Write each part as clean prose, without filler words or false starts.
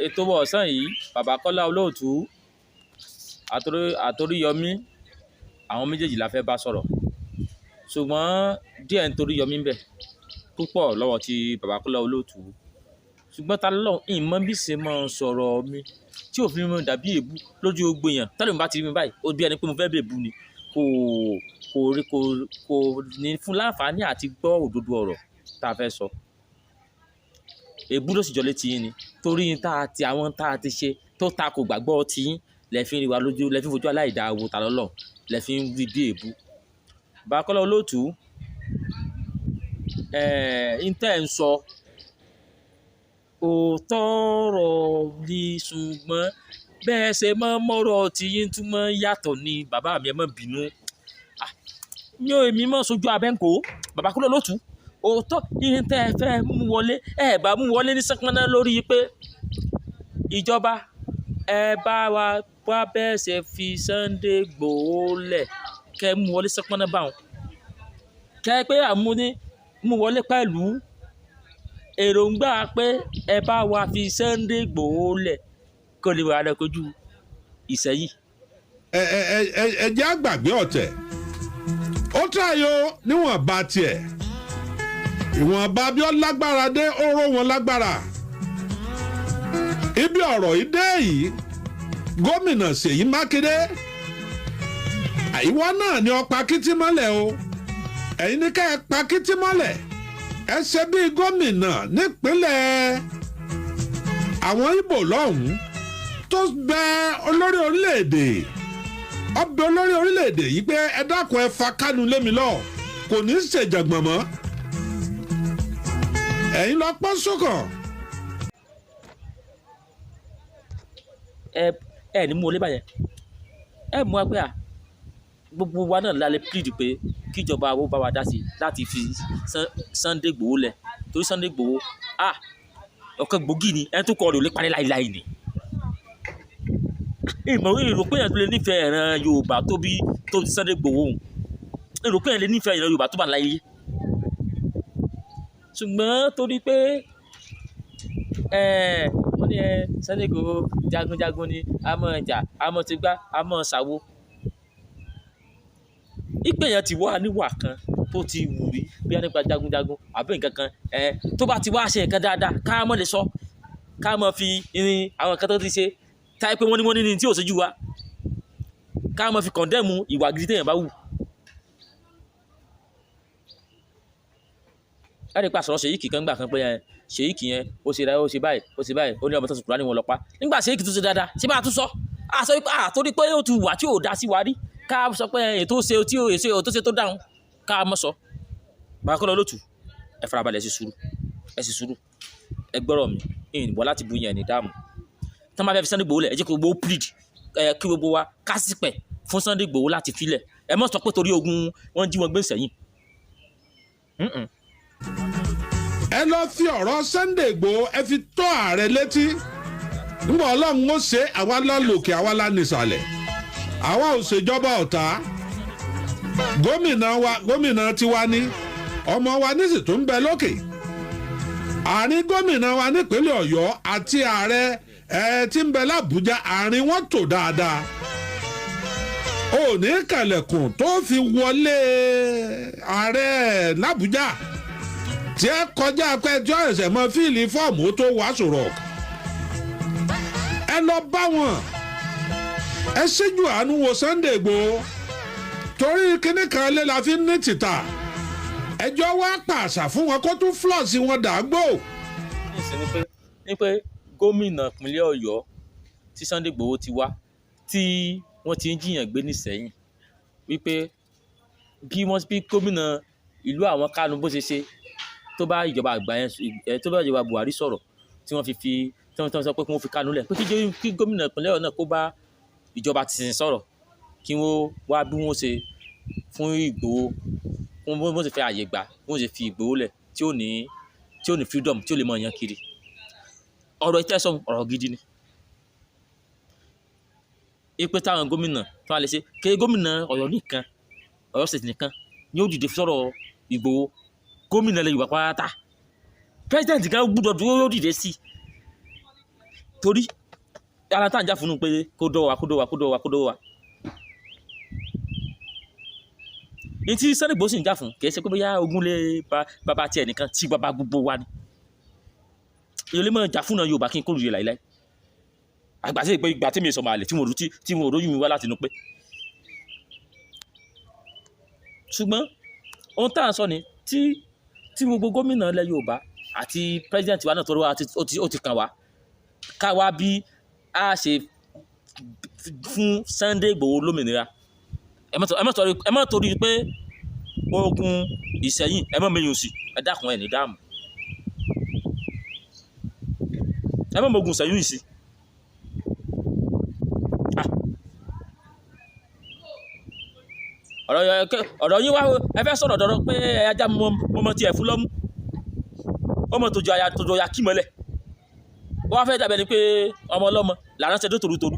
Ètò ọ̀sán yìí, bàbá Kọ́lá Olóòtú àtOríyọmí, àwọn méjèèjì la fẹ́ bá sọ̀rọ̀, ṣùgbọ́n díẹ̀ ń toríyọmí ń bẹ púpọ̀ lọ́wọ́ ti bàbá Kọ́lá Olóòtú. Ṣùgbọ́n ta lọ́lọ́run ìmọ̀ bí ṣe máa ń sọ̀rọ̀ mi tí òfin mi dàbí èébú lójú gbogbo èèyàn. Tẹ́lẹ̀ mi bá ti rí mi báyìí, ó bí ẹni pé mo fẹ́ bèbú ni, kò kò rí kò kò ní fún láǹfààní àti gbọ́ òdodo ọ̀rọ̀ tá a fẹ́ sọ. Èébú ló sì jọ létí yín ni, torí tá a ti àwọn tá a ti ṣe tó ta kò gbàgbọ́ tí yín lẹ fi ń rí wa lójú, lẹ fi ń fojú aláìdáa wo ta lọ́lọ́run, lẹ fi ń rí bí èébú. Bàbá Kọ́lá Olóòtú, ń tẹ́ ń sọ òótọ́ ọ̀rọ̀ ni, ṣùgbọ́n bẹ́ẹ̀ ṣe mọ́ mọ́rọ̀ tí yín tún mọ́ yàtọ̀ ni. Bàbá mi, ẹ má bínú, mi ò èmi mọ́ sojú abẹ́ǹkó. Bàbá Kọ́lá Olóòtú, òótọ́ yín tẹ́ ẹ fẹ́ mú wọlé, ẹ bá mú wọlé ní sánpọ́nná lórí pé ìjọba ẹ bá wa wá bẹ́ẹ̀ ṣe fi Sunday Igboho lẹ̀, kẹ́ mú wọlé sánpọ́nná báwọn, kẹ́ pé àmúní mú wọlé pẹ̀lú èròǹgbà pé ẹ bá wa fi Sunday Igboho lẹ̀ kó lè wà lẹ́kọ̀ọ́jú Ìsẹ́yìn. Ẹ ẹ ẹ ẹ jẹ́ àgbàgbé ọ̀tẹ̀. Ó tàyò níwọ̀nba tiẹ̀, ìwọ̀nba bí ó lágbára dé, ó ró wọn lágbára. Ibi ọ̀rọ̀ yìí dé yìí, Gómìnà Ṣèyí Mákindé, ìwọ náà ni ó pa kítí mọ́lẹ̀ o. Ẹ̀yin ní ká ẹ pa kítí mọ́lẹ̀. Ẹ ṣe bí gómìnà nípínlẹ̀ àwọn Ìgbò lọ́hùn-ún tó bẹ olórí orílẹ̀-èdè, ọbẹ̀ olórí orílẹ̀-èdè yìí pé ẹ dákun, ẹ fa Kánú lémi lọ, kò ní í ṣèjàngbọ̀n mọ́. Ẹ̀yin lọ pọ́n sókàn. Ẹ ní mú wọlé báyẹn, ẹ mú wa pé à gbogbo wa náà la lè plead pé kíjọba wo bá wa dá sí láti fi Sunday Igboho lẹ̀, torí Sunday Igboho, ah, ọ̀kan gbòógì ni, ẹni tó kọ́ ọ̀rọ̀ ò lè parí láìláì ni. Ìmọ̀ èrò pé èèyàn tó lè nífẹ̀ẹ́ ìran Yorùbá tó bí tó ti Sunday Igboho òun, èrò pé èèyàn lè nífẹ̀ẹ́ ìran Yorùbá tó bá láyé. Ṣùgbọ́n torí pé wọ́n ní Sunday Igboho jagunjagun ni, a mọ̀ jà, a mọ̀ ti gbá, a mọ̀ ṣàwo. Ìpè yẹn ti wà níwà kan tó ti wù rí bí a nípa jagunjagun àbí nǹkan kan, tó bá ti wá ṣe nǹkan dáadáa, ká mọ̀ lè sọ, ká mọ̀ fi irin àwọn nǹkan tó ti ṣe táyé pé wọ́n ní tí ò ṣojú wa, ká mọ̀ fi condemn ìwà gidi téèyàn bá wù. Láti pa sọ̀rọ̀ Ṣèyíkì kan gbà kan pé Ṣèyíkì yẹn ó ṣe ó ṣe báyìí, ó ṣe báyìí, ó ní ọmọ tó sùkúrú ní wọn lọ pa. Nígbà Ṣèyíkì tó ṣe dáadáa, ṣé bá a tún sọ, a sọ wípé a torí pé ó ti wà tí ò dá sí wa rí, ká sọ pé ètò ṣe tí ò ṣe tó ṣe tó dáhùn, ká mọ̀ sọ. Bàbá Kọ́lá Olóòtú, ẹ farabalẹ̀, ẹ ṣe sùúrù, ẹ ṣe sùúrù, ẹ gbọ́rọ̀ mi ìyìn bọ́ láti bu yẹn ní dáàmú. Tí wọ́n bá fẹ́ fi Sunday Igboho lẹ̀, ẹ jẹ́ kí gbogbo plead, ẹ kí gbogbo wa ká sì pẹ̀ fún Sunday Igboho láti filẹ̀. Ẹ mọ̀ sọ pé torí ogun wọn jí wọn gbé sẹ́yìn. Ẹ lọ fi ọ̀rọ̀ Sunday Igboho, ẹ fi tó ààrẹ létí. Nígbà Ọlọ́run ó ṣe, àwa la lòkè, àwa la nìsàlẹ̀, àwa ò ṣèjọba ọ̀tá. Gómìnà wa, gómìnà tiwa ní ọmọ wa nísì tó ń bẹ lókè. Àárín gómìnà wa nípínlẹ̀ Ọ̀yọ́ àti ààrẹ ẹ tí ń bẹ lábújá, àárín wọn tò dáadáa. Ò ní kàlẹ̀kùn tó fi wọlé ààrẹ làbújá tí ẹ kọjá pé tí ó ẹsẹ̀ mọ fill form tó wàá sọ̀rọ̀. Ẹ lọ bá wọn, ẹ ṣíjú àánú wo Sunday Igboho, torí kíní kan lé la fi ń ní tìta. Ẹjọ́ wá pàṣà fún wọn kó tún flush wọn dàgbò. Ní pé gómìnà ìpínlẹ̀ Ọ̀yọ́ tí Sunday Igboho ti wá, tí wọ́n ti ń jiyàn gbé nísẹ̀yìn, wípé bí wọ́n bí gómìnà ìlú àwọn Kánú bó ṣe ṣe tó bá ìjọba àgbà yẹn, tó bá ìjọba Buhari sọ̀rọ̀, tí wọ́n fi fi tí wọ́n sọ pé kí wọ́n fi Kánú lẹ̀, pé kí gómìnà ìpínlẹ̀ Ọ̀yọ́ náà kó bá ìjọba tìsín sọ̀rọ̀, kí wọ́n wá bí wọ́n ṣe fún Ìgbòho, kí wọ́n ṣe fẹ́ àyè gbà bí wọ́n ṣe fi Ìgbòho lẹ̀ tí ó ní freedom tí ó lè mọ̀ yan kiri. Ọ̀rọ̀ ìtẹ́sọ̀ ọ̀rọ̀ gidi ni ipe táwọn gómìnà tó wà lè ṣe kí gómìnà Ọ̀yọ́ nìkan, Ọ̀yọ́ State nìkan ni ó dìde sọ̀rọ̀ Ìgbòho. Gómìnà ilẹ̀ Yorùbá pátá, president kan gbúdọ̀ dúró, yóò dìde sí. Torí ara tá à ń jà fún un pé kó dọ́wọ́ wa, kó dọ́wọ́ wa, kó dọ́wọ́ wa, kó dọ́wọ́ wa. Ní tí Sunday Igboho sì ń jà fún, kì í ṣe pé bóyá ogun lé bàbá tiẹ̀ nìkan, tí bàbá gbogbo wa ni. Èyí lè máa jà fún náà Yorùbá kí n kórìíra láìláì. Àgbà tí ìgbà tí mi sọmọ àlè tí mo rú tí mo róyún mi wá láti inú pé. Ṣùgbọ́n ohun tá à ń sọ ni tí gbogbo gómìnà ilẹ̀ Yorùbá àti president wa náà tó wá ó ti kàn wá ká wá bí a ṣe fún Sunday Igboho lómìnira. Ẹ má torí pé ogun Ìṣẹ̀yìn ẹ má mẹ́yìn sí, ẹ dákun ẹ ní dáàmú. Ẹ má mọ ogun Ìṣẹ̀yìn sí. Ọ̀rọ̀ yín wá, ẹ fẹ́ sọ̀rọ̀ dọ̀rọ̀ pé ajá mọ tiẹ̀ fún lọ́mú. Ọmọ tòjò àyà tòjò àyà kí mọ́lẹ̀. Ó wá fẹ́ dàbẹ̀ ni pé ọmọ ọlọ́mọ làrán ṣe dó tòrútòrú.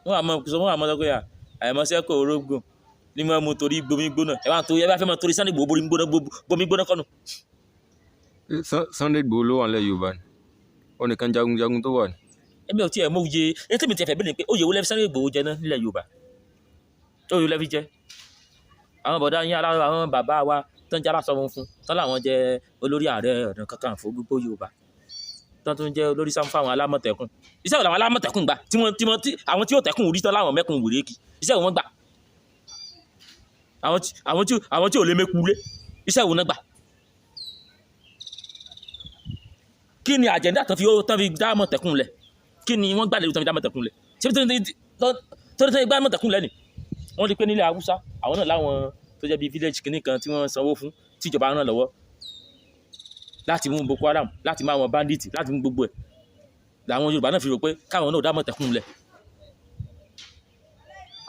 Wọ́n á mọ sọ, wọ́n á mọ sọ pé àìmọ̀ṣẹ́ kò rógùn ní mọ́ mu torí gbomi gbóná. Ẹ bá ń torí, ẹ bá fẹ́ mọ torí Sunday Igboho borí gbóná, gbomi gbóná kọ́nu. Sunday Igboho ló wà nílẹ̀ Yorùbá ni. Ó nìkan jagunjagun tó wà ní. Èmi ò tiẹ̀ mọ òye. Èyí tí mi ti fẹ́ bẹ́ẹ̀ ni pé oyè wo lẹ fi Sunday Igboho jẹ náà nílẹ̀ Yorùbá? Oyè wo lẹ fi jẹ? Àwọn bọ̀dá yín aláwọ̀, àwọn bàbá wa tó ń jẹ́ aláṣọ funfun, tán láwọn jẹ olórí Ààrẹ Ọ̀nà Kakanfò gbogbo Yorùbá. Tán tún jẹ́ olórí sáfún fáwọn alámọ̀tẹ́kùn. Iṣẹ́ wo làwọn alámọ̀tẹ́kùn gbà? Tí wọ́n, tí wọ́n, tí àwọn tí yóò tẹ́kùn rí tán láwọn mẹ́kùn wèrè kì. Iṣẹ́ wo wọ́n gbà? Àwọn tí ò lè mẹ́kù lé. Iṣẹ́ wo náà gbà? Kí ni àjẹ́ndà tán fi dá àmọ̀tẹ́kùn lẹ̀? Kí ni wọ́n gbà lérò tán fi dá àmọ̀tẹ́kùn lẹ̀? Ṣé bí tó ní gbá àmọ̀tẹ́kùn lẹ̀ ni? Wọ́n rí pé nílẹ̀ Haúsá, àwọn náà láwọn tó jẹ́ bí village kìíní kan tí wọ́n sanwó fún, tí ìjọba ràn lọ́wọ́ láti mú Boko Haram, láti mú àwọn bandit, láti mú gbogbo ẹ̀. Làwọn Yorùbá náà fi rò pé káwọn náà dá àmọ̀tẹ́kùn lẹ̀.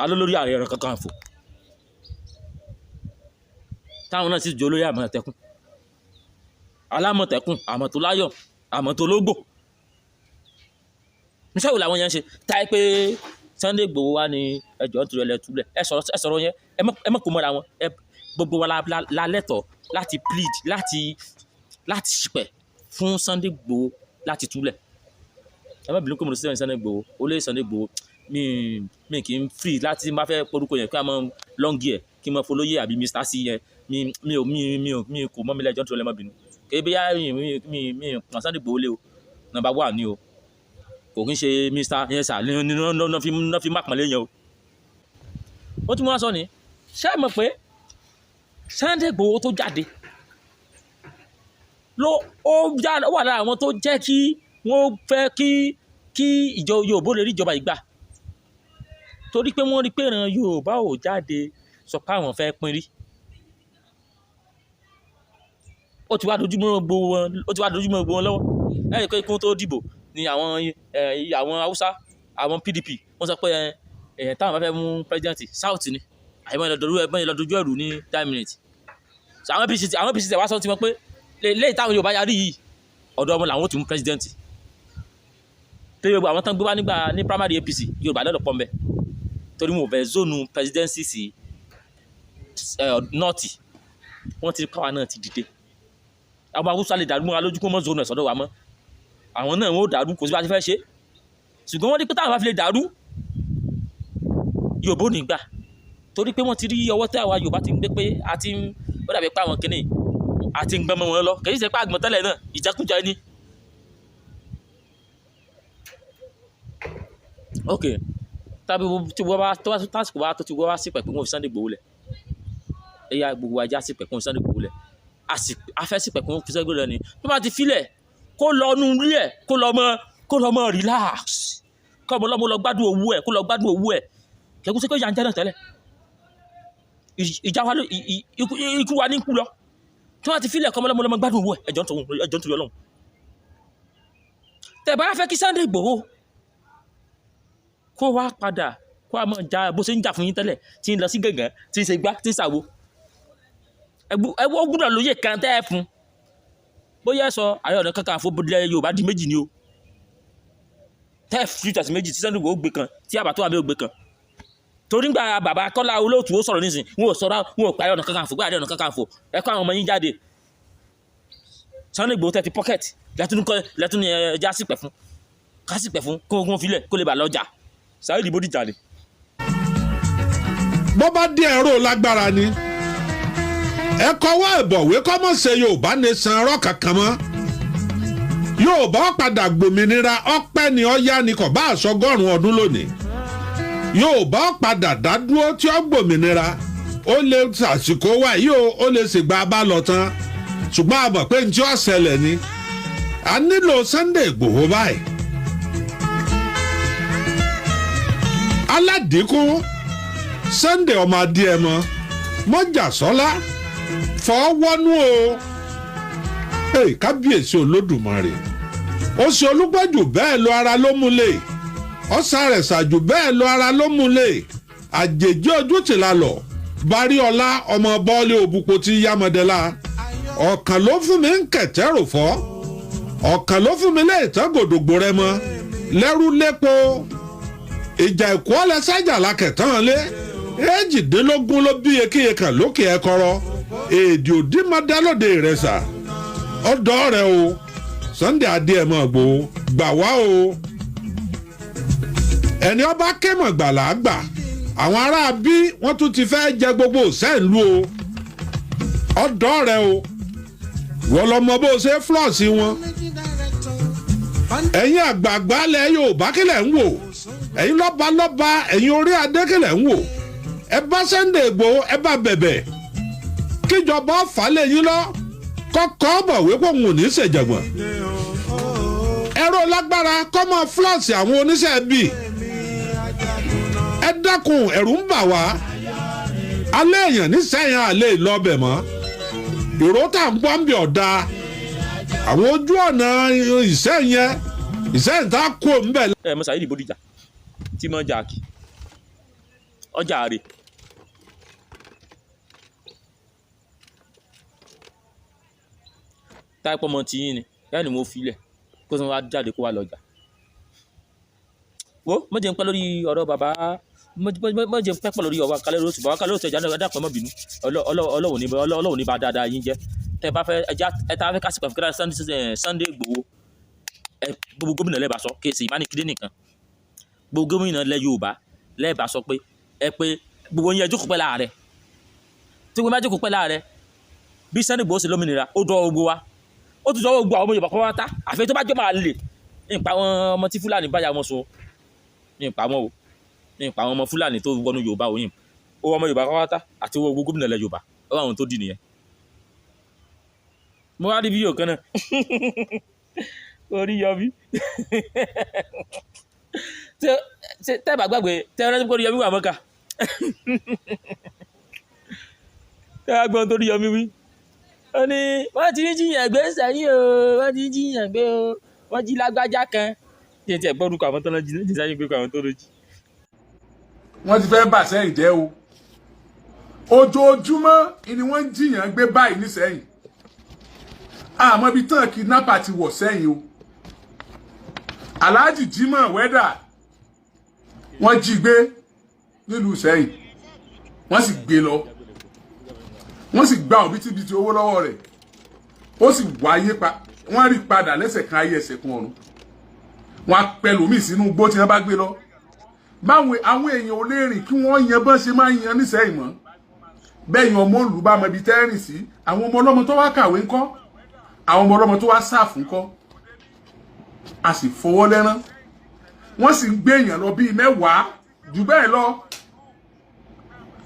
Alólórí Ààrẹ Ọ̀nà Kakanfò. Táwọn náà sì jẹ́ olórí àmọ̀tẹ́kùn. Alámọ̀tẹ́kùn, àmọ̀tóláyọ̀, àmọ̀tólógbò. Iṣẹ́ wo làwọn yẹn ń ṣe? Táyé pé Sunday Igboho wá ní ẹjọ́ nítorí ẹlẹ́túlẹ̀. Ẹ sọ̀rọ̀, ẹ sọ̀rọ̀ yẹn, ẹ má kó mọ́ra wọn. Ẹ, gbogbo wa la lẹ́tọ̀ọ́ láti plead, láti ṣìpẹ̀ fún Sunday Igboho láti túlẹ̀. Ẹ má bínú pé mo lọ sí Sunday Igboho, olóyè Sunday Igboho, mi kì í free láti má fẹ́ porúkọ yẹn kí a mọ lọ́ngì ẹ̀, kí n mọ folóyè àbí Mr. C yẹn. Mi, mi ò, mi, mi ò, mi kò mọ́ mi lẹ́jọ́ nítorí ẹ má bínú. Kì í bí yá mi, mi, mi, mi kàn Sunday Igboho lé o. Number one ni o. Kò kí ń ṣe Mr. yẹn sà, ní, ní, ní, ní, ní, ní fi má pọ̀nlé yẹn o. Ó tún wá sọ ni, ṣé ẹ mọ̀ pé Sunday Igboho tó jáde ló, ó já, ó wà lára àwọn tó jẹ́ kí wọ́n fẹ́ kí ìjọ Yorùbá lè rí ìjọba ìgbà. Torí pé wọ́n rí pé ìran Yorùbá ò jáde sọ pé àwọn fẹ́ pín rí. Ó ti wá dojúmọ́ gbogbo wọn, ó ti wá dojúmọ́ gbogbo wọn lọ́wọ́. Ẹ rí i pé kí wọ́n tó dìbò ni àwọn Haúsá, àwọn PDP, wọ́n sọ pé, táwọn bá fẹ́ mú president South ni. Àyẹ̀mọ́ ìlọ dojú ẹ̀rù ní 10 minutes. So àwọn APC, àwọn APC wá sọ ti wọn pé léyìí táwọn Yorùbá yarí yìí, ọ̀dọ̀ wọn làwọn ó ti mú president. Torí gbogbo àwọn tán gbé wá nígbà ní primary APC, Yorùbá lọ́dọ̀ pọ̀ mbẹ́. Torí wọn ò fẹ́ zónù presidency sí, North. Wọ́n ti káwa náà ti dìde. Àwọn Haúsá lè dàrú mọ́ra lójú kó mọ́ zónù ẹ̀ sọ́dọ̀ wa mọ́. Àwọn náà wọn ò dàrú, kò sí bá a ti fẹ́ ṣe. Ṣùgbọ́n wọ́n ní pé táwọn bá fi lè dàrú, Yorùbá ò ní gbà. Torí pé wọ́n ti rí ọwọ́ tí àwa Yorùbá ti ń gbé pé a ti ń, ó dàbí pé àwọn kìíní, a ti ń gbọ́n mọ́ wọn lọ. Kì í ṣe pé àgbọ̀n tẹ́lẹ̀ náà, ìjẹkújẹ ni. Ok, tàbí wo, tí wọ́n bá, tó bá, tásìkò bá tó ti wọ́n wá sí pẹ̀pẹ́ wọn fi Sunday Igboho lẹ̀. Ẹ̀yà gbogbo ajá sí pẹ̀pẹ́ wọn fi Sunday Igboho lẹ̀. A sì, a fẹ́ sí pẹ̀pẹ́ wọn fi Sunday Igboho lẹ̀ ni. Tó bá ti filẹ̀, kó lọ nu ilé ẹ̀, kó lọ mọ́ relax. Kó ọmọ ọlọ́mọ lọ gbádùn owó ẹ̀, kó lọ gbádùn owó ẹ̀. Kẹ́kú sí pé ìyà ń jẹ́ náà tẹ́lẹ̀. Ìjà wa ló, ikú, ikú wa ní kú lọ. Tó bá ti filẹ̀, kó ọmọ ọlọ́mọ lọ mọ́ gbádùn owó ẹ̀, ẹjọ́ ń torí, ẹjọ́ ń torí Ọlọ́run. Tẹ̀ bá fẹ́ kí Sunday Igboho kó wá padà, kó wá mọ̀ já bó ṣe ń jà fún yín tẹ́lẹ̀, tí ń lọ sí gàngán, tí ń ṣe gbá, tí ń ṣàwo. Ẹ wọ́n gbúdọ̀ lóye kan tẹ́ ẹ fún. Bóyá ẹ sọ Ààrẹ Ọ̀nà Kakanfò ilẹ̀ Yorùbá di méjì ni o. Tẹ́ ẹ fi tẹ̀sí méjì tí Sunday Igboho gbé kan, tí àbá tó wà bí ó gbé kan. Torí ngbà bàbá Kọ́lá Olóòtú ó sọ̀rọ̀ nísìn, wọn ò sọ̀rọ̀, wọn ò pa Ààrẹ Ọ̀nà Kakanfò, gbé Ààrẹ Ọ̀nà Kakanfò, ẹ kó àwọn ọmọ yín jáde. Sunday Igboho tẹ́ ti pocket. Lẹ́tún lẹ́tún ní ẹja sípẹ̀ fún, ká sípẹ̀ fún kó wọ́n filẹ̀ kó lè bà lọ́jà. Saheed Bódìjà ni. Bó bá dé ẹ̀rọ lágbára ni ẹ kọ́wọ́ ìbọ̀wé kọ́mọ̀ ṣe Yorùbá Nation ẹ̀rọ kankan mọ́. Yorùbá padà gbòmìnira, ọpẹ́ ni ọ̀yá ni kò bá àṣọgọ́rùn ọdún lónìí. Yorùbá padà dádúró tí ó gbòmìnira. Ó lè ṣàṣìkò wá yìí o, ó lè ṣègbà bá lọ tán, ṣùgbọ́n a mọ̀ pé ní tí ó ṣẹlẹ̀ ni a nílò Sunday Igboho báyìí. Aládìkún Sunday ọmọ adéẹmọ mọ́jàsọ́lá fọwọ́nú o. Hey, kábíyèsí olódùmarè, ó ṣe olúgbọ́jù bẹ́ẹ̀ lọ ara ló múlẹ̀, ọ̀sà rẹ̀ ṣàjù bẹ́ẹ̀ lọ ara ló múlẹ̀. Àjèjì ojú ti la lọ barí ọlá ọmọ bọ́ọ̀lì òbúpo tí yámọ̀dẹ́lá. Ọ̀kan ló fún mi ń kẹ̀tẹ́rò fọ́, ọ̀kan ló fún mi léètàn gòdògbò rẹ mọ́ lẹ́rú lépo. Ìjà ìkú ọlẹ́sàjà la kẹ̀tàn lé 18 ló bí ekíye kan lókè ẹ̀kọ́rọ́ èdè òdìmọ̀dálóde ìrẹsà ọ̀dọ́ rẹ o. Sunday Adéẹmọ Ìgbòho gbà wá o. Ẹni ọba kémọ̀ gbàlà gbà. Àwọn ará bí wọ́n tún ti fẹ́ jẹ gbogbo sẹ́ǹlú o. Ọ̀dọ́ rẹ o, wọ́n lọ mọ bó ṣe flọ́ọ̀sì wọn. Ẹ̀yin àgbààgbà lẹ̀ Yorùbá, kílẹ̀ ń wò? Ẹ̀yin lọ́ba lọ́ba, ẹ̀yin orí adé, kílẹ̀ ń wò? Ẹ bá Sunday Igboho, ẹ bá bẹ̀bẹ̀ kíjọba fà lé yín lọ kọ́kọ́ bọ̀ wípé òun ò ní ṣèjàgbọ̀n. Ẹ̀rọ lágbára kọ́mọ flọ́ọ̀sì àwọn oníṣẹ́ bíi. Ẹ dákun, ẹ̀rù ń bà wá. Alẹ́ èèyàn nísẹ̀yìn àlẹ́ ìlọ́bẹ̀ mọ́. Ìró tá à ń gbọ́ ń bì ọ̀dà àwọn ojú ọ̀nà Ìsẹ́yìn yẹn, Ìsẹ́yìn tá a kú òun bẹ̀. Ẹ mọ Saheed Bódìjà tí mọ jàkì ọjà rè táìpọ̀ mọ tiyín ni yáà ni mo filẹ̀ kó tó wá jáde kó wá lọ́jà. Wo mọ̀jẹ̀ ń pẹ́ lórí ọ̀rọ̀ bàbá, mọ̀jẹ̀ ń pẹ́ pọ̀ lórí ọ̀rọ̀ Kálẹ̀ Róòtù. Bàbá Kálẹ̀ Róòtù, ẹ̀já náà dàpọ̀, mọ́ bínú. Ọlọ́wọ̀ ní bá dáadáa yín jẹ́. Tẹ́ bá fẹ́ ẹja ẹ tá a fẹ́ kásìkò àfikún Sunday Igboho, ẹ gbogbo gómìnà lẹ́ẹ̀bà sọ kéèsì ìbánikídé nìkan, gbogbo gómìnà lẹ́ Yorùbá lẹ́ẹ̀bà sọ pé ẹ pé gbogbo yín ẹ jókòó pẹ́ láàrẹ. Tí gbogbo bá jókòó pẹ́ láàrẹ bí Sunday Igboho ṣe lómìnira, ó dọ́ gbogbo wa, ó tún dọ́ gbogbo àwọn ọmọ Yorùbá pátá, àfi tó bá jọ máa lè nípa àwọn ọmọ tí Fúlàní báyà wọn sọ, nípa wọn o, nípa àwọn ọmọ Fúlàní tó wọnú Yorùbá òyìn ó ọmọ Yorùbá pátá àti owó gbogbo gómìnà lẹ́ Yorùbá ó àwọn tó di nìyẹn. Mo wá rí fídíò kan náà, orí yọ mí. Tẹ́ bá gbàgbé, tẹ́ rántí pé orí yọ mí wà mọ́ka, tẹ́ bá gbọ́n tó rí yọ mí wí, ó ní wọ́n ti ń jiyàn gbé sẹ́yìn o, wọ́n ti ń jiyàn gbé o, wọ́n jí lágbájá kan. Tí ẹ gbọ́ orúkọ àwọn tó lọ jí ní sẹ́yìn pé àwọn tó lọ jí. Wọ́n ti fẹ́ bà sẹ́yìn jẹ́ o. Ojoojúmọ́ ni wọ́n ń jiyàn gbé báyìí nísẹ́yìn. Àmọ́ ibi tán kidnapper ti wọ̀ sẹ́yìn o. Alhaji Jimoh Wẹ́dà, wọ́n jí gbé nílùú Ìsẹ́yìn, wọ́n sì gbé lọ, wọ́n sì gba òbítíbitì owó lọ́wọ́ rẹ̀. Ó sì wáyé pa, wọ́n rí padà lẹ́sẹ̀ kan ayé, ẹsẹ̀ kan ọ̀run. Wọ́n á pẹlòmíì sínú igbó tí wọ́n bá gbé lọ. Báwọn àwọn èèyàn ò lè rìn kí wọ́n yan bọ́n ṣe máa ń yan nísẹ́yìn mọ́. Bẹ́ẹ̀ yan ọmọ òlù bá mọ ibi tẹ́ rìn sí. Àwọn ọmọ ọlọ́mọ tó wá kàwé ńkọ́? Àwọn ọmọ ọlọ́mọ tó wá sáàfù ńkọ́? A sì fọwọ́ lẹ́rán, wọ́n sì ń gbé èèyàn lọ bíi 10 jù bẹ́ẹ̀ lọ,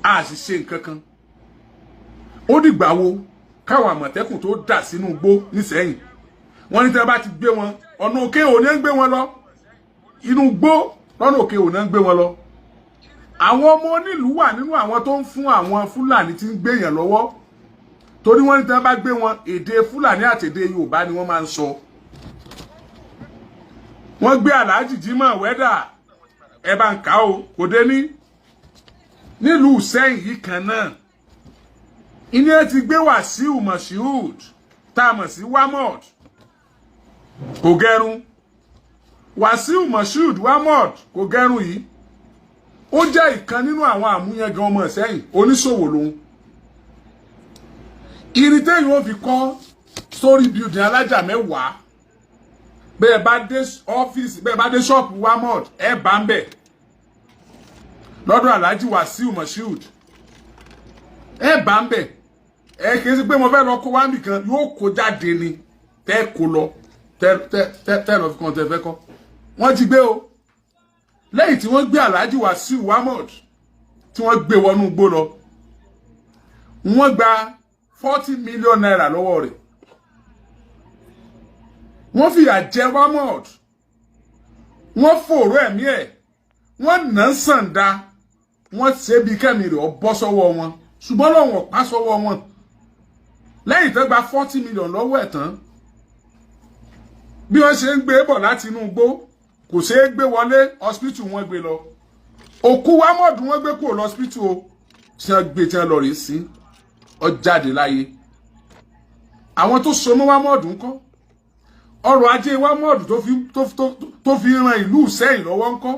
a sì ṣe nǹkan kan. Ó dìgbà wo káwọn àmọ̀tẹ́kùn tó dà sínú igbó nísẹ́yìn? Wọ́n ní tí wọ́n bá ti gbé wọn, ọ̀nà òkè òní ń gbé wọn lọ, inú igbó lọ́nà òkè òní ń gbé wọn lọ. Àwọn ọmọ onílùú wà nínú àwọn tó ń fún àwọn Fúlàní tí ń gbé èèyàn lọ́wọ́, torí wọ́n ní tí wọ́n bá gbé wọn, èdè Fúlàní àti èdè Yorùbá ni wọ́n máa ń sọ. Wọ́n gbé Alhaji Jimoh Wẹ́dà, ẹ bá ń kà ó kò dé ní nílùú Ìsẹ́yìn yìí kan náà. Ìní ẹ ti gbé Wàsíù Moshood tá a mọ̀ sí Wamod, kò gẹrun. Wàsíù Moshood Wamod kò gẹrun yìí, ó jẹ́ ìkan nínú àwọn àmúyangàn ọmọ Ìsẹ́yìn, oníṣòwò lòun. Irin téèyàn ó fi kọ́ story building alájà 10. Bẹ́ẹ̀ bá dé ọ́fíìsì, bẹ́ẹ̀ bá dé ṣọ́ọ̀pù Wamod, ẹ bá ń bẹ̀ lọ́dọ̀ Alhaji Wasiu Moshood, ẹ bá ń bẹ̀. Ẹ kì í sí pé mo fẹ́ lọ kó wá nìkan, yóò kó jáde ni tẹ́ kó lọ, tẹ́ lọ fi kàn tẹ́ fẹ́ kọ́. Wọ́n ti gbé o. Lẹ́yìn tí wọ́n gbé Alhaji Wasiu Wamod, tí wọ́n gbé wọnú igbó lọ, wọ́n gba ₦40 million lọ́wọ́ rẹ̀. Wọ́n fìyà jẹ Wamod, wọ́n fòrò ẹ̀mí ẹ̀, wọ́n nà ń sànda, wọ́n ṣe bí kẹ́mi rẹ̀ ọ bọ́ sọ́wọ́ wọn, ṣùgbọ́n lọ́wọ́ pa sọ́wọ́ wọn. Lẹ́yìn tó gba 40 million lọ́wọ́ ẹ̀ tán, bí wọ́n ṣe ń gbé bọ̀ láti inú igbó, kò ṣeé gbé wọlé hospital. Wọ́n gbé lọ, òkú Wamod wọ́n gbé kúrò lọ́spítù o, tí wọ́n gbé, tí wọ́n lọ rèé sí, ó jáde láyé. Àwọn tó so mọ́ Wamod ńkọ́? Ọrọ̀ ajé Wamod tó fi ran ìlú Ìsẹ́yìn lọ́wọ́ ńkọ́?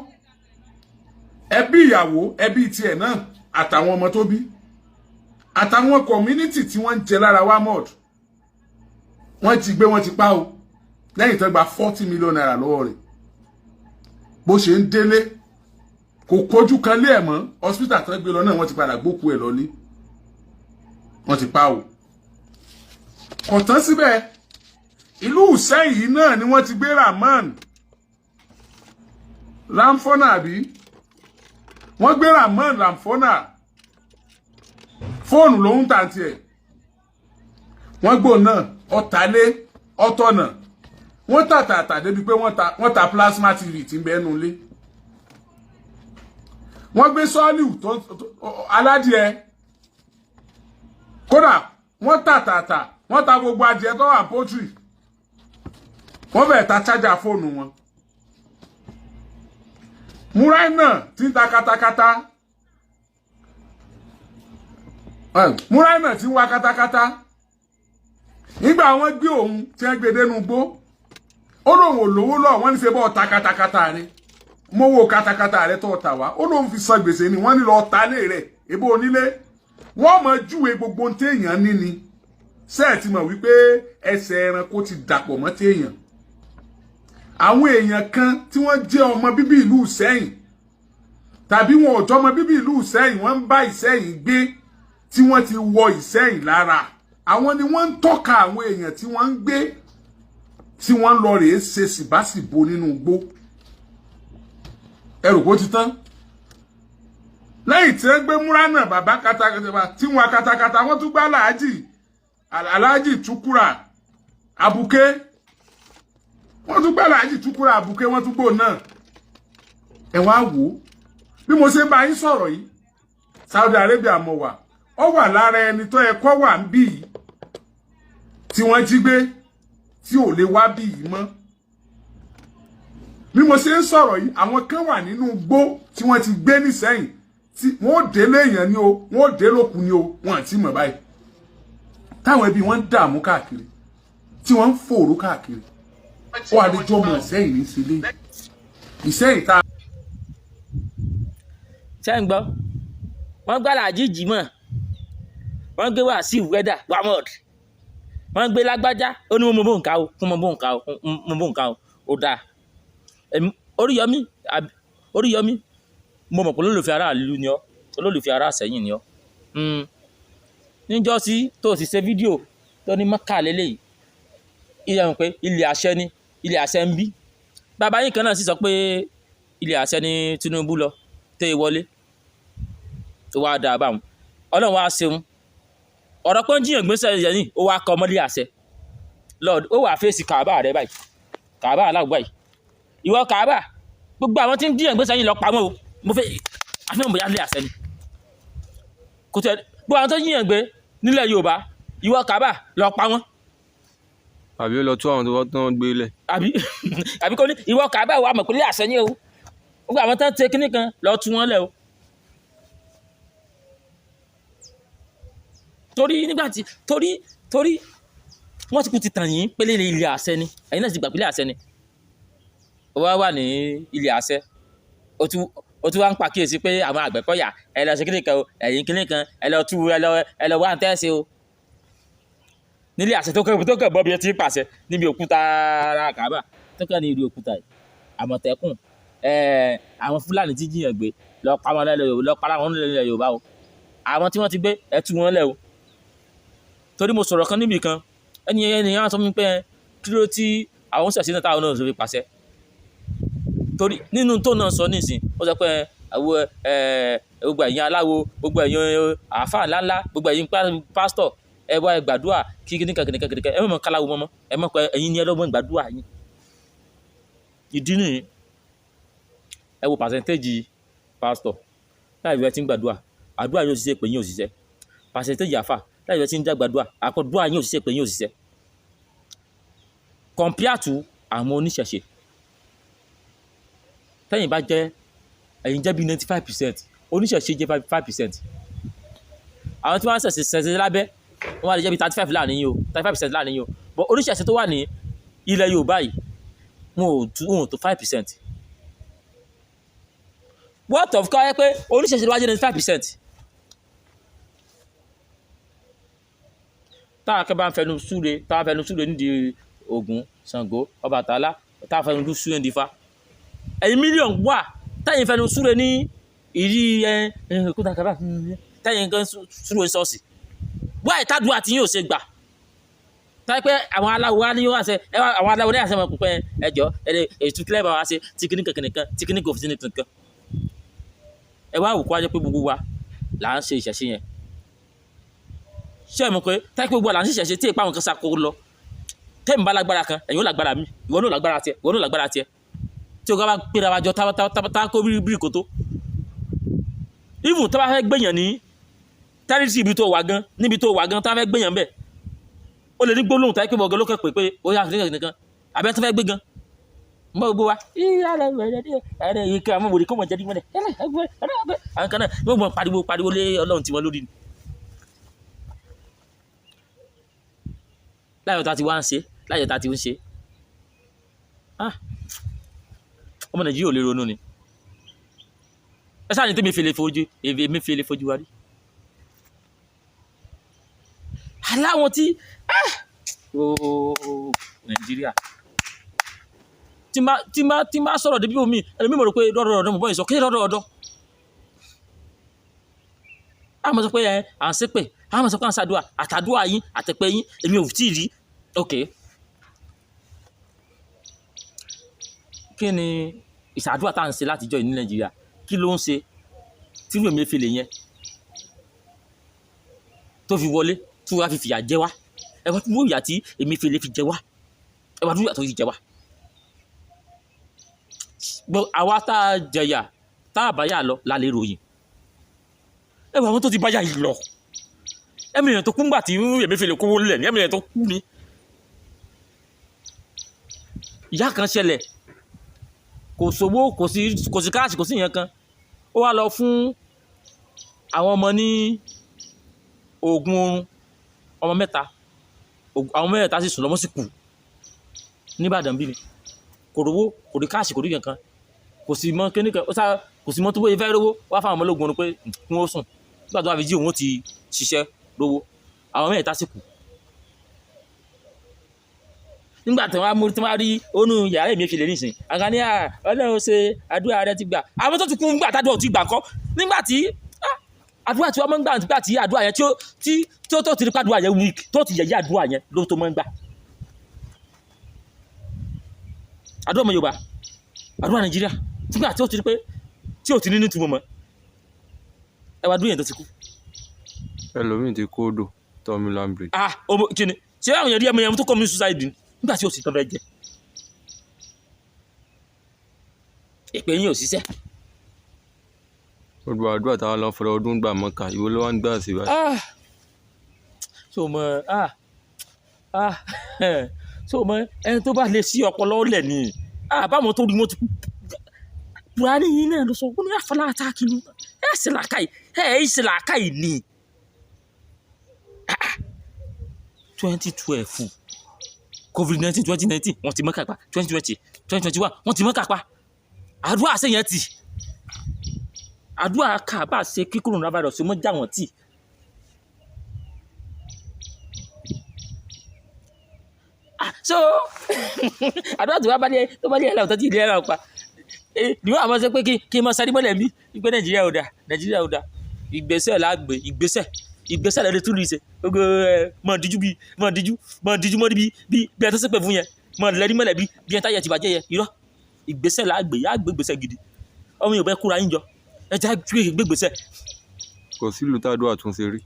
Ẹbí ìyàwó, ẹbí tiẹ̀ náà, àtàwọn ọmọ tó bí, àtàwọn community tí wọ́n ń jẹ lára Wamod, wọ́n ti gbé, wọ́n ti pa o. Lẹ́yìn tó gba ₦40 million lọ́wọ́ rẹ̀, bó ṣe ń délé, kò kojú kan lé ẹ̀ mọ́. Hospital tó gbé lọ náà, wọ́n ti padà gbókù ẹ̀ lọ́lé, wọ́n ti pa o. Kò tán síbẹ̀. Ìlú Ìsẹ́yìn náà ni wọ́n ti gbé Rahman Ramfona, àbí wọ́n gbé Rahman Ramfona, fóònù lòún tà tiẹ̀. Wọ́n gbò náà, ọ̀tálé ọ̀tọ̀nà, wọ́n tàtàtà débi pé wọ́n ta plasma TV tí ń bẹ nínú ilé. Wọ́n gbé sọ́ọ̀lù tó aládìẹ, kódà wọ́n tàtàtà, wọ́n ta gbogbo adìẹ tó wà poultry, wọ́n fẹ́ẹ̀ ta chájà fóònù wọn. Múráì náà tí ń ta katakata, múráì náà tí ń wá katakata, nígbà wọ́n gbé òun tí wọ́n gbé dénú gbó, ó lóun ò lówó lọ. Wọ́n ní ṣe bọ́ ta katakata rẹ̀, mówó katakata rẹ̀ tó ta wá. Ó lóun fi san gbèsè ni. Wọ́n ní lọ ta lé rẹ̀, ebó onílé. Wọ́n mọ̀ júwe gbogbo ohun téèyàn ní ni. Sẹ́ẹ̀ ti mọ̀ wípé ẹsẹ̀ ẹranko ti dàpọ̀ mọ́ téèyàn? Àwọn èèyàn kan tí wọ́n jẹ́ ọmọ bíbí ìlú Ìsẹ́yìn, tàbí wọn ò jọmọ bíbí ìlú Ìsẹ́yìn, wọ́n ń bá Ìsẹ́yìn gbé, tí wọ́n ti wọ Ìsẹ́yìn lára, àwọn ni wọ́n ń tọ́ka àwọn èèyàn tí wọ́n ń gbé, tí wọ́n ń lọ rèé ṣe síbáṣìbo nínú igbó. Ẹrù kó ti tán. Lẹ́yìn tí wọ́n gbé múra náà, bàbá katakata tí wọ́n katakata, wọ́n tún gbá aláàjì, Aláàjì Tukura Abuké. Wọ́n tún gbá Aláàjì Tukura Abuké, wọ́n tún gbò náà. Ẹ wá wò ó, bí mo ṣe ń bá yín sọ̀rọ̀ yìí, Saudi Arabia mo wà. Ó wà lára ẹni tó yẹ kó wà ń bí yìí tí wọ́n jí gbé, tí ò lè wá bí yìí mọ́. Bí mo ṣe ń sọ̀rọ̀ yìí, àwọn kan wà nínú igbó tí wọ́n ti gbé nísẹ́yìn, tí wọ́n ò délé èèyàn ni o, wọ́n ò dé lókun ni o, wọ́n àti mọ̀ báyìí, táwọn ẹbí wọn ń dààmú káàkiri, tí wọ́n ń fòrò káàkiri. Ó wà lè jọmọ Ìsẹ́yìn ní sílé Ìsẹ́yìn tá. Ṣé ń gbọ́? Wọ́n gbá Alhaji Jimoh, wọ́n gbé Wàsíù wẹ́dà Wamod, wọ́n gbé lágbájá. Ó ní mo bó nǹka o, mo bó nǹka o, mo bó nǹka o. Ó dáa. Oríyọmí, Oríyọmí, mo mọ̀ pé olólùfẹ́ aráàlú ni ọ́, olólùfẹ́ ará Ìsẹ́yìn ni ọ́. Níjọ́sí tó sì ṣe fídíò tó ní Mọ́kà lélẹ́yìí, ilẹ̀ mọ̀ pé ilẹ̀ àṣẹ ni, ilẹ̀ àṣẹ ń bí. Bàbá yín kan náà sì sọ pé ilẹ̀ àṣẹ ni Tinubu lọ tẹ́ ẹ wọlé tó wá dáa báwọn. Ọlọ́run wá ṣeun, ọ̀rọ̀ pé ń jiyàn gbèsè yẹn, ó wá kọ́ ọmọdé àṣẹ lord, ó wà fèsì kàbá rẹ báyìí, kàbá aláwọ̀ báyìí. Ìwọ kàbá, gbogbo àwọn tí ń jiyàn gbèsè yìí lọ pamọ́ o. Mo fẹ́ àfihàn bóyá ilé àṣẹ ni kò tẹ gbogbo àwọn tó jiyàn gbé nílẹ̀ Yorùbá. Ìwọ kàbá, lọ pa wọ́n. Àbí ó lọ tú àwọn tó wọ́n tán gbé lẹ̀. Àbí kò ní ìwọ kàbá wà mọ̀ pé ilé àṣẹ ni o. Gbogbo àwọn tó ń tẹ kíní kan, lọ tú wọn lẹ̀ o. Torí nígbà tí torí wọ́n ti kú ti tàn yín pé ilé àṣẹ ni, ẹ̀yin náà ti gbà pé ilé àṣẹ ni. Ó wá wà ní ilé àṣẹ, ó tún wá ń pàkíyèsí pé àwọn Àgbẹ̀kọ̀yà, ẹ lọ ṣe kíní kan o, ẹ̀yìn kíní kan, ẹ lọ tú, ẹ lọ wá ń tẹ́sí o nílé àṣẹ tó kẹ́ bọ́ bí ẹ ti ń pàṣẹ níbi òkúta ara kàbà. Tó kàn ní ìlú òkúta yìí, Àmọ̀tẹ́kùn, àwọn Fúlàní tí jiyàn gbé lọ pa wọn lẹ́lẹ̀, lọ para wọn lẹ́lẹ̀ Yorùbá o. Àwọn tí wọ́n ti gbé, ẹ tú wọn lẹ̀ o. Torí mo sọ̀rọ̀ kan níbì kan, ẹni ẹni yẹn sọ fún mi pé kí ló tí àwọn ṣẹ̀ṣẹ̀ náà táwọn náà fi pàṣẹ. Torí nínú tó náà sọ nísìn, ó sọ pé àwọn gbogbo ẹ̀yin aláwo, gbogbo ẹ̀yin àáfàá ńláńlá, gbogbo ẹ̀yin pásítọ̀, ẹ wá, ẹ gbàdúrà kí kíníkan kíníkan kíníkan. Ẹ mọ̀ káláwo mọ́mọ́, ẹ mọ̀ pé ẹ̀yin ni ẹ lọ́gbọ́n gbàdúrà yín. Ìdí nìyí. Ẹ wo percentage pásítọ̀ láì fi ẹ ti ń gbàdúrà, àdúrà yóò ṣiṣẹ́ pé yín ò ṣiṣẹ́. Percentage àfà láì fi ẹ ti ń gbàdúrà, àkọ́dúrà yín ò ṣiṣẹ́ pé yín ò ṣiṣẹ́, compare to àwọn oníṣẹ̀ṣe. Tẹ́yìn bá jẹ́, ẹ̀yin jẹ́ bí 95%, oníṣẹ̀ṣe jẹ́ 5%. Àwọn tí wọ́n ń ṣẹ̀ṣẹ̀ ṣẹ̀ṣẹ̀ lábẹ́ wọ́n wá lè jẹ́ bí 35 láàrin yín o, 35% láàrin yín o. But oníṣẹ̀ṣe tó wà ní ilẹ̀ Yorùbá yìí, wọn ò tó 5%. What of ká yẹ pé oníṣẹ̀ṣe ló wá jẹ́ 95%? Táwọn akẹ́ bá ń fẹnu súre, táwọn fẹnu súre nídìí Ògún, Ṣàngó, Ọbàtálá, táwọn fẹnu súre nídìí Ifá, ẹ̀yin mílíọ̀nù wà táyìn fẹnu súre ní ìdí ẹ ẹ kódà kaba, táyìn kan súre ṣọ́ọ̀ṣì wá ìtàdúrà tí yóò ṣe gbà. Táyì pé àwọn aláwo wa ní wá ṣe ẹ wá, àwọn aláwo ní àṣẹ wọn pípẹ́ ẹjọ́ ẹ ètò kílẹ̀ bá wa ṣe tí kíní kankan nìkan tí kíní kò fi sí nìkan. Ẹ wá wò kó wá jẹ́ pé gbogbo wa là ń ṣe ìṣẹ̀ṣe yẹn. Ṣé ẹ mọ̀ pé táyì pé gbogbo wa là ń ṣe ìṣẹ̀ṣe tí ìpá àwọn kan ṣàkó lọ, tẹ́mi bá lágbára kan, ẹ̀yin ó lágbára mi, ìwọ náà lágbára tiẹ̀, ìwọ náà lágbára tiẹ̀, tí o bá gbéra wa jọ tá kó bírí kòtó, even tó bá fẹ́ gbẹ̀yàn ní tẹ́rìtì ibi tó wà gan, níbi tó wà gan, tá fẹ́ gbẹ̀yàn bẹ́ẹ̀, ó lè ní gbólóhùn táyé pé bọ̀gán ló kàn pé pé ó yà nìkan nìkan àbẹ́ tó fẹ́ gbé gan mọ́ gbogbo wa ẹ̀rẹ̀ yìí kí àwọn wòlé kó mọ̀ jẹ́ dímọ̀lẹ̀ àwọn kan náà yóò mọ̀ pariwo pariwo lé Ọlọ́run tiwọn lórí ni. Láyọ̀ tá ti wá ń ṣe, láyọ̀ tá ti ń ṣe, ọmọ Nàìjíríà ò lè ronú ni. Ẹ sáà ní tèmi fi lè fojú, èmi fi lè fojú wa rí aláwọn tí ooo Nàìjíríà tí má sọ̀rọ̀ débi omi ẹlòmíì mọ̀ rò pé rọ́dọ̀ọ̀dọ̀ mo bọ́ ìsọ kí rọ́dọ̀ọ̀dọ̀. A mọ̀ sọ pé ẹ à ń ṣépè, a mọ̀ sọ pé à ń ṣàdúrà, àtàdúrà yín àtẹ̀pẹ́ yín, èmi ò tí ì rí. Ok, kí ni ìṣàdúrà tá à ń ṣe látijọ́ yìí ní Nàìjíríà? Kí ló ń ṣe tí ìlú Emefiele yẹn tó fi wọlé, tí wọ́n fi fìyà jẹ wá? Ẹ wá dúró ìyà tí Emefiele fi jẹ wá, ẹ wá dúró ìyà tó fi jẹ wá. Gbọ́ àwa tá a jẹyà, tá a bá yà lọ la lè ròyìn. Ẹ wọ àwọn tó ti bá yà yìí lọ, ẹ̀mí èèyàn tó kú ńgbà tí Emefiele kówó lẹ̀ ní, ẹ̀mí èèyàn tó kú ni. Ìyá kan ṣẹlẹ̀, kò sówó, kò sí káàṣì, kò sí ìyẹn kan, ó wá lọ fún àwọn ọmọ ní oògùn oorun, ọmọ mẹ́ta, àwọn mẹ́ta sì sùn lọ́mọ sì kú nìbàdàn bí ni. Kò rówó, kò rí káàṣì, kò rí kankan, kò sì mọ kíní kan, ó sá kò sì mọ tó bóyá fẹ́ rówó wá fáwọn ọmọ ológun oorun pé kí wọ́n sùn. Nígbà tó wá fi jí, òun ó ti ṣiṣẹ́ rówó, àwọn mẹ́ta sì kú. Nígbà tí wọ́n á mú, tí wọ́n á rí onú yàrá Emefiele nísìn àga ní à, Ọlọ́run ṣe, àdúrà rẹ ti gbà. Àwọn tó ti kú nígbà tádùn ò ti gbà kọ́, nígbà tí àdúrà tí wọ́n máa ń gbà, nígbà tí àdúrà yẹn tí ó tí tí ó tó ti rí pàdúrà yẹn weak, tó ti yẹ̀yẹ́ àdúrà yẹn ló tó máa ń gbà. Àdúrà ọmọ Yorùbá, àdúrà Nàìjíríà, nígbà tí ó ti rí pé tí ò ti ní nítumọ̀ mọ́, ẹ wá dúró yẹn tó ti kú. Ẹlòmíì ti kó odò Third Bridge. Ah, ọmọ kíni ṣé àwọn èèyàn rí ẹmọ yẹn tó commit suicide ni nígbà tí ó sì tán fẹ́ jẹ? Ìpè yín ò ṣiṣẹ́. Gbogbo àdúrà táwa lọ fọlọ ọdún gbà mọ́ka, ìwọ ló wá ń gbà sí báyìí. Ah, so mọ ah ah so mọ ẹni tó bá lè sí ọpọlọ lẹ ni. Ah, báwọn tó rí wọn ti kú. Buhari yìí náà ló sọ wọn ní àfọlá àtàkìlú ẹ ṣe làákàyè, ẹ ẹ ṣe làákàyè ni. 2012 COVID-19, 2019 wọ́n ti mọ́ kápá, 2020, 2021 wọ́n ti mọ́ kápá. Àdúrà ṣe yẹn tì, àdúrà kábà ṣe kí coronavirus mọ́ já wọn tì. Ah, so àdúrà tó bá lé tó bá lé ẹ̀rọ tó ti lé ẹ̀rọ pa ni wọ́n àmọ́ sọ pé kí n mọ sáré mọ́lẹ̀ mi pé Nàìjíríà ò dáa, Nàìjíríà ò dáa. Ìgbésẹ̀ la gbé, ìgbésẹ̀, ìgbésẹ̀ lẹ́nu tún lù ṣe gbogbo ẹ mọ̀ díjú bí mọ̀ díjú mọ̀ díjú mọ́ bí bí bí ẹ tó ṣépè fún yẹn mọ̀ lẹ́rí mọ́lẹ̀ bí bí ẹ táyà ti bàjẹ́ yẹn. Irọ́, ìgbésẹ̀ la gbé, yá gbé ìgbésẹ̀ gidi. Ọmọ Yorùbá kúra yín jọ, ẹ já gbé ìgbésẹ̀. Kò sílùú tádùá tún ṣe rí.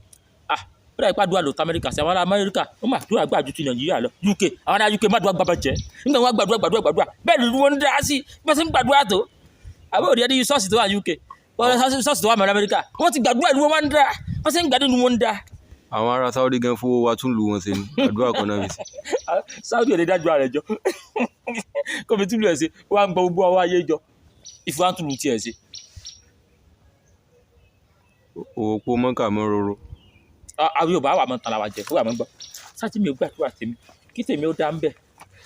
Ah, ó dàbí pàdúrà lò tó Amẹ́ríkà sí. Àwọn ará Amẹ́ríkà wọ́n máa dúrà gbà ju ti Nàìjíríà lọ. UK, àwọn ará UK má dúrà gbàgbà jẹ́ nígbà wọn gbàdúrà gbàdúrà gbàdúrà bẹ́ẹ̀ ni wọ́n ń dá sí bí wọ́n ti ń gbàdúrà tó. Àbẹ́ òde ẹni ṣọ́ọ̀ṣì tó wà UK, ṣọ́ọ̀ṣì tó wà mẹ́rin Amẹ́ríkà, wọ́n ti gbàdúrà ni wọ́n máa ń dá, wọ́n ti ń gbàdúrà ni wọ́n ń dá. Àwọn ará Saudi gan fowó wa tún lù wọn ṣe ni, àdúrà kan náà fi ṣe. Saudi ò lè dájú ara rẹ̀ jọ kó fi túlù ẹ̀ ṣe, wọ́n á ń gbọ́ gbogbo ọwọ́ ayé jọ ìfowó á túlù tiẹ̀ ṣe. Òwò po mọ́kà mọ́ roro. Àwọn Yorùbá wà mọ́ tara wa jẹ, ó wà mọ́ gbọ́ sátì mi ò gbàdúrà tèmi kí tèmi ó dá ń bẹ̀,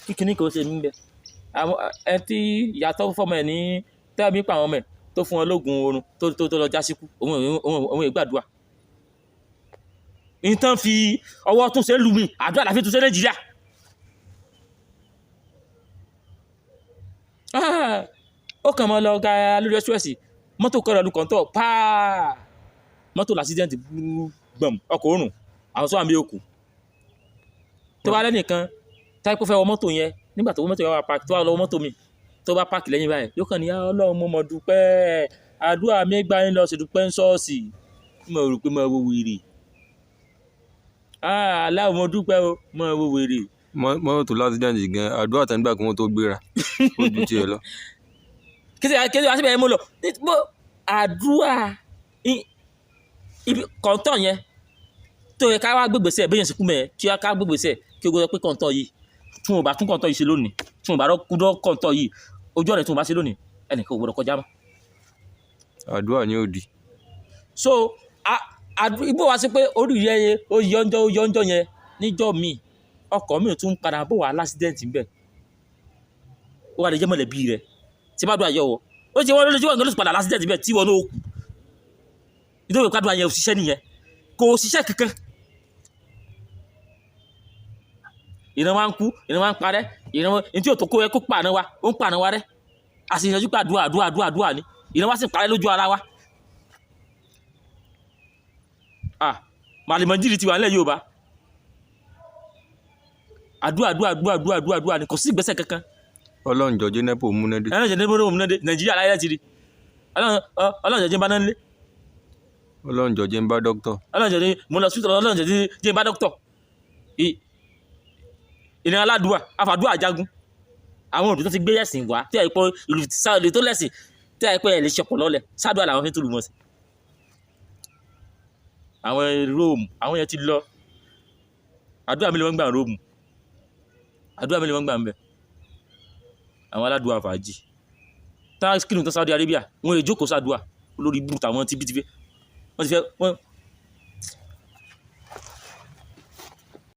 kí kinní kan ó ṣe mí ń bẹ̀. Àwọn ẹ tí ìyàtọ̀ fọmọ ẹ̀ ní tẹ́ẹ̀mí pa àwọn ọmọ ẹ̀ tó fún wọn lóògùn oorun tó lọ já síkú, òun ò gbàdúrà. Ìtàn fi ọwọ́ tún ṣe lù mí, àdúrà láfi tún ṣe Nàìjíríà. Ó kàn mọ́ lọ ga lórí express, mọ́tò kọ́ lọ́lù kọ́ńtọ̀ pàà, mọ́tò làṣídẹ́ǹtì gbọ̀m, ọkọ̀ òrùn àwọn sọ́wọ́n mi ò kù. Tó bá lẹ́nìkan táyé kó fẹ́ wọ mọ́tò yẹn, nígbà tó wọ mọ́tò yẹn wá pààkì, tó wá lọ wọ mọ́tò mi tó bá pààkì lẹ́yìn báyìí, yóò kàn ní Ọlọ́run mo mọ̀ dúpẹ́, àdúrà mi gbà yín lọ sí dúpẹ́ ń ṣọ́ọ̀ṣì. Mo rò pé mo wo wèrè, aláwọ̀ mo dúpẹ́ o, mo wo wèrè. Mọ́tò tó lásìdẹ́ǹtì gan, àdúrà tán nígbà kí wọ́n tó gbéra ó ju tiẹ̀ lọ. Kéde kéde wá síbẹ̀ yẹn mo lọ mo àdúrà ibi kọ̀ǹtọ̀ yẹn tó yẹ ká wá gbégbèsè bẹ́yẹn sì kú mẹ́ẹ̀ kí ká gbégbèsè kí o gbọ́dọ̀ pé kọ̀ǹtọ̀ yìí tún ò bá tún kọ̀ǹtọ̀ yìí ṣe lónìí, tún ò bá kúdọ̀ kọ̀ǹtọ̀ yìí ojú ọ̀nà tún ò bá ṣe lónìí, ẹnìkan ò gbọ́dọ̀ kọjá mọ́. Àdúrà ni ó di. So ibo wa sí pé orí yẹn ó yọjọ́ ó yọjọ́ yẹn níjọ́ mi ọkọ̀ mi ò tún padà bọ̀ wá lásìdẹ́ǹtì ń bẹ̀, ó wà lè jẹ́ mọ̀lẹ́bí rẹ̀ tí bá dùn àyẹ̀wò ó ti wọ́n lójú wọn ló ti padà lásìdẹ́ǹtì bẹ̀ tí wọn náà kù. Nítorí pé àdúrà yẹn ò ṣiṣẹ́ nìyẹn, kò ṣiṣẹ́ kankan. Ìran wa ń kú, ìran wa ń parẹ́, ìran wa ní tí òtò kó yẹ kó pààrọ̀ wa, ó ń pààrọ̀ wa rẹ́. A sì yanjú pé àdúrà àdúrà àdúrà àdúrà ni ìran wa sì ń parẹ́ lójú ara wa. Ah, màlìmọ́jìrì ti wà nílẹ̀ Yorùbá. Àdúrà àdúrà àdúrà àdúrà àdúrà àdúrà ni, kò sí ìgbésẹ̀ kankan. Ọlọ́run jọ̀ọ́ jẹ́ NEPA múnádé. Ọlọ́run jọ̀ọ́ NEPA múnádé, Nàìjíríà láyé láti rí. Ọlọ́run jọ̀ọ́ jẹ́ bá náà nílé. Ọlọ́run jọ̀ọ́ jẹ́ ń bá dókítọ̀. Ọlọ́run jọ̀ọ́ jẹ́ mo lọ sí Ọlọ́run jọ̀ọ́ jẹ́ ń bá dókítọ̀. Ìran aládùúà, afàdúà jagun. Àwọn òbí tó ti gbé ẹ̀sìn wá, tí àìpọ̀ ìlú sáàlì tó lẹ̀sìn, tí àìpọ̀ ẹ̀ lè ṣọpọ̀ lọ́lẹ̀, sádùá làwọn fi ń túlù mọ́ sí. Àwọn Róòmù, àwọn yẹn ti lọ. Àdúrà mi lè wọ́n gbà Róòmù. Àdúrà mi lè wọ́n gbà ń bẹ̀. Àwọn aládùúà fàájì. Tá kírun tó Saudi Arabia, wọn lè jókòó sádùá olórí ibú tàwọn tí bí ti fẹ́. Wọ́n ti fẹ́,